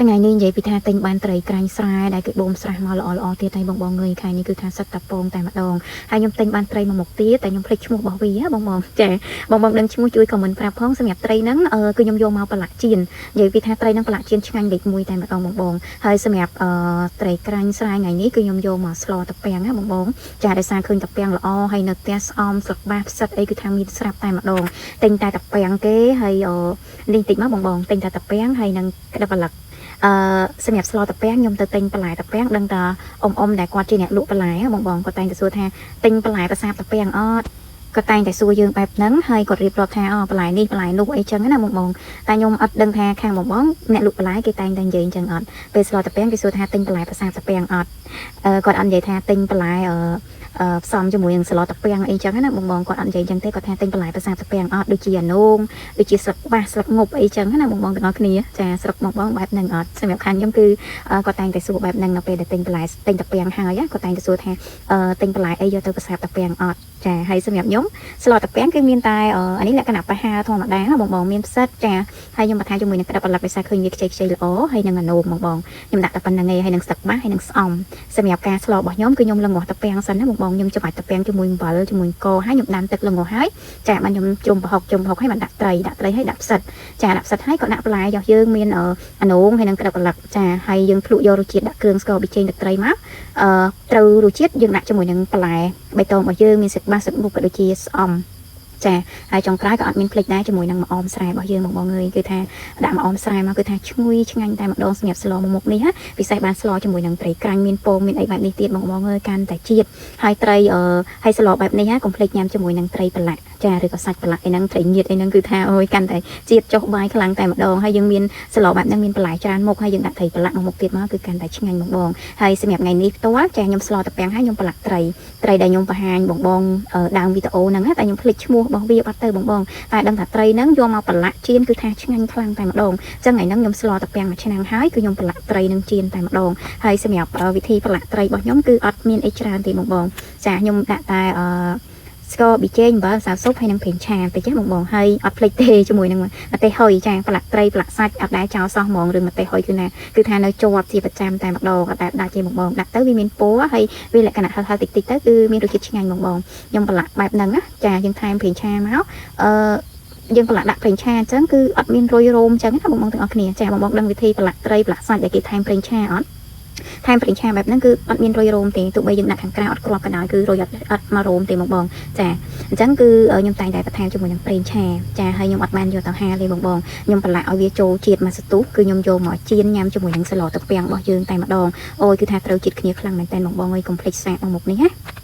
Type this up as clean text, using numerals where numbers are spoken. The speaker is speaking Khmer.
ថ្ងៃនេះនិយាយពីថាទិញបានត្រីក្រាញ់ស្រែដែលគេបូមស្រះមកល្អល្អទៀតហើយបងបងងើយខែនេះគឺថាសិតតាពងតែម្ដងហើយខ្ញុំទិញបានត្រីមួយមុខទៀតតែខ្ញុំភ្លេចឈ្មោះរបស់វាបងបងចាបងបងដឹងឈ្មោះជួយ comment ប្រាប់ផងសម្រាប់ត្រីហ្នឹងគឺខ្ញុំយកមកប្រឡាក់ចៀននិយាយពីថាត្រីហ្នឹងប្រឡាក់ចៀនឆ្ងាញ់លេខ1តែម្ដងបងបងហើយសម្រាប់ត្រីក្រាញ់ស្រែថ្ងៃនេះគឺខ្ញុំយកមកស្លតាពាំងណាបងបងចាដោយសារឃើញតាពាំងល្អហើយនៅផ្ទះស្អំស្លឹកបាសផ្សិតអីគឺថាមានស្រាប់តែម្ដងទិញតែតាពាំងគេហើយនេះតិចមកបងបងទិញតែតាពាំងហើយនឹងក្តិបប្រឡឹក សម្រាប់ស្លតាពាំងខ្ញុំទៅទិញបន្លែតាពាំងដឹងតាអ៊ំអ៊ំដែលគាត់ជាអ្នកលក់បន្លែបងបងគាត់តែងតែសួរថាទិញបន្លែប្រសាបតាពាំងអត់គាត់តែងតែសួរយើងបែបហ្នឹងហើយគាត់រៀបរាប់ថាអូបន្លែនេះបន្លែនោះអីចឹងណាបងបងតែខ្ញុំអត់ដឹងថាខាងបងបងអ្នកលក់បន្លែគេតែងតែនិយាយអញ្ចឹងអត់ពេលស្លតាពាំងគេសួរថាទិញបន្លែប្រសាបតាពាំងអត់គាត់អត់និយាយថាទិញបន្លែផ្សំជាមួយនឹងស្លតាពាំងអីចឹងណាបងបងគាត់អត់និយាយអញ្ចឹងទេគាត់ថាទិញបន្លែប្រសាបតាពាំងអត់ដូចជាអានោង ដូចជាស្លឹកបាសស្លឹកងប់អីចឹងណាបងបងទាំងអស់គ្នាចាស្រុកបងបងបែបហ្នឹងអត់សម្រាប់ខាងខ្ញុំគឺគាត់តែងតែសួរបែបហ្នឹងនៅពេលដែលទិញបន្លែទិញតាពាំងហើយគាត់តែងតែសួរថាទិញបន្លែអីយកទៅប្រសាបតាពាំងអត់ចាហើយសម្រាប់ខ្ញុំស្លតាពាំងគឺមានតែអានេះលក្ខណៈប្រហារធម្មតាបងបងមានផ្សិតចាហើយខ្ញុំបន្ថែមជាមួយនឹងក្តិបប្រឡឹកដោយសារឃើញវាខ្ចីខ្ចីល្អហើយនឹងអានោមបងបងខ្ញុំដាក់តែប៉ុណ្្នឹងឯងហើយនឹងស្លឹកបាសហើយនឹងស្អំសម្រាប់ការស្លរបស់ខ្ញុំគឺខ្ញុំល្ងោះតាពាំងសិនណាបងបងខ្ញុំច្បាច់តាពាំងជាមួយអំបិលជាមួយកហើយខ្ញុំដាំទឹកល្ងោះហើយ ចាបានខ្ញុំជ្រុំប្រហុកជ្រុំប្រហុកហើយបានដាក់ត្រីដាក់ត្រីហើយដាក់ផ្សិតចាដាក់ផ្សិតហើយក៏ដាក់បន្លែយកយើងមានអានោងហើយនឹងក្តិបប្រឡឹកចាហើយយើងភ្លក់យករសជាតិដាក់គ្រឿងស្ករប៊ីចេងទឹកត្រីមកត្រូវរសជាតិយើងដាក់ជាមួយនឹងបន្លែបៃតងរបស់យើងមានសាច់បាសសាច់មុខក៏ដូចជាស្អំចាហើយចុងក្រោយក៏អត់មានភ្លេចដែរជាមួយនឹងម្អមស្រែរបស់យើងបងបងអើយគឺថាដាក់ម្អមស្រែមកគឺថាឈ្ងុយឆ្ងាញ់តែម្ដងសម្រាប់ស្លមួយមុខនេះណាពិសេសបានស្លជាមួយនឹងត្រីក្រាញ់មានពងមានអីបែបនេះទៀតបងបងអើយកាន់តែជាតិហើយត្រីហើយស្លបែបនេះណាកុំភ្លេចញ៉ាំជាមួយនឹងត្រីប្រឡាក់ចាឬក៏សាច់ប្រឡាក់អីហ្នឹងត្រីងៀតអីហ្នឹងគឺថាអូយកាន់តែជាតិចុះបាយខ្លាំងតែម្ដងហើយយើងមានស្លបែបហ្នឹងមានបន្លែច្រើនមុខហើយយើងដាក់ត្រីប្រឡាក់មួយមុខទៀតមកគឺកាន់តែឆ្ងាញ់បងបងហើយសម្រាប់ថ្ងៃនេះផ្ទាល់ចាខ្ញុំស្លតាពាំងហើយខ្ញុំប្រឡាក់ត្រីត្រីដែលខ្ញុំបង្ហាញបងបងដើមវីដេអូហ្នឹងតែខ្ញុំភ្លេចឈ្មោះរបស់វាបាត់ទៅបងបងតែដឹងថាត្រីហ្នឹងយកមកប្រឡាក់ចៀនគឺថាឆ្ងាញ់ខ្លាំងតែម្ដងអញ្ចឹងថ្ងៃហ្នឹងខ្ញុំស្លតាពាំងមួយឆ្នាំងហើយគឺខ្ញុំប្រឡាក់ត្រីនឹងចៀនតែម្ដងហើយសម្រាប់វិធីប្រឡាក់ត្រីរបស់ខ្ញុំគឺអត់មានអីច្រើនទេបងបងចាខ្ញុំដាក់តែស្ករប៊ីចេងអំបិលម្សៅស៊ុបហើយនិងប្រេងឆាតិចណាបងបងហើយអត់ភ្លេចទេជាមួយនឹងម្ទេសហុយចាប្រឡាក់ត្រីប្រឡាក់សាច់អត់ដែលចោលសោះហ្មងរឿងម្ទេសហុយគឺណាគឺថានៅជាប់ជាប្រចាំតែម្ដងអត់ដែលដាច់ទេបងបងដាក់ទៅវាមានពណ៌ហើយវាលក្ខណៈហឹរហឹរតិចតិចទៅគឺមានរសជាតិឆ្ងាញ់បងបងខ្ញុំប្រឡាក់បែបហ្នឹងណាចាយើងថែមប្រេងឆាមកអឺយើងប្រឡាក់ដាក់ប្រេងឆាអញ្ចឹងគឺអត់មានរុយរោមអញ្ចឹងណាបងបងទាំងអស់គ្នាចាបងបងដឹងវិធីប្រឡាក់ត្រីប្រឡាក់សាច់ដែលគេថែមប្រេងឆាអត់ថែមប្រេងឆាបែបហ្នឹងគឺអត់មានរុយរោមទេទោះបីយើងដាក់ខាងក្រៅអត់គ្រាប់ក៏ដោយគឺរុយអត់អត់មករោមទេបងបងចាអញ្ចឹងគឺខ្ញុំតែងតែបន្ថែមជាមួយនឹងប្រេងឆាចាហើយខ្ញុំអត់បានយកទៅហាលទេបងបងខ្ញុំប្រឡាក់ឲ្យវាចូលជាតិមួយសន្ទុះគឺខ្ញុំយកមកចៀនញ៉ាំជាមួយនឹងស្លទឹកពាំងរបស់យើងតែម្ដងអូយគឺថាត្រូវជាតិគ្នាខ្លាំងមែនតើបងបងអើយកុំភ្លេចសាកមកមុខនេះណា។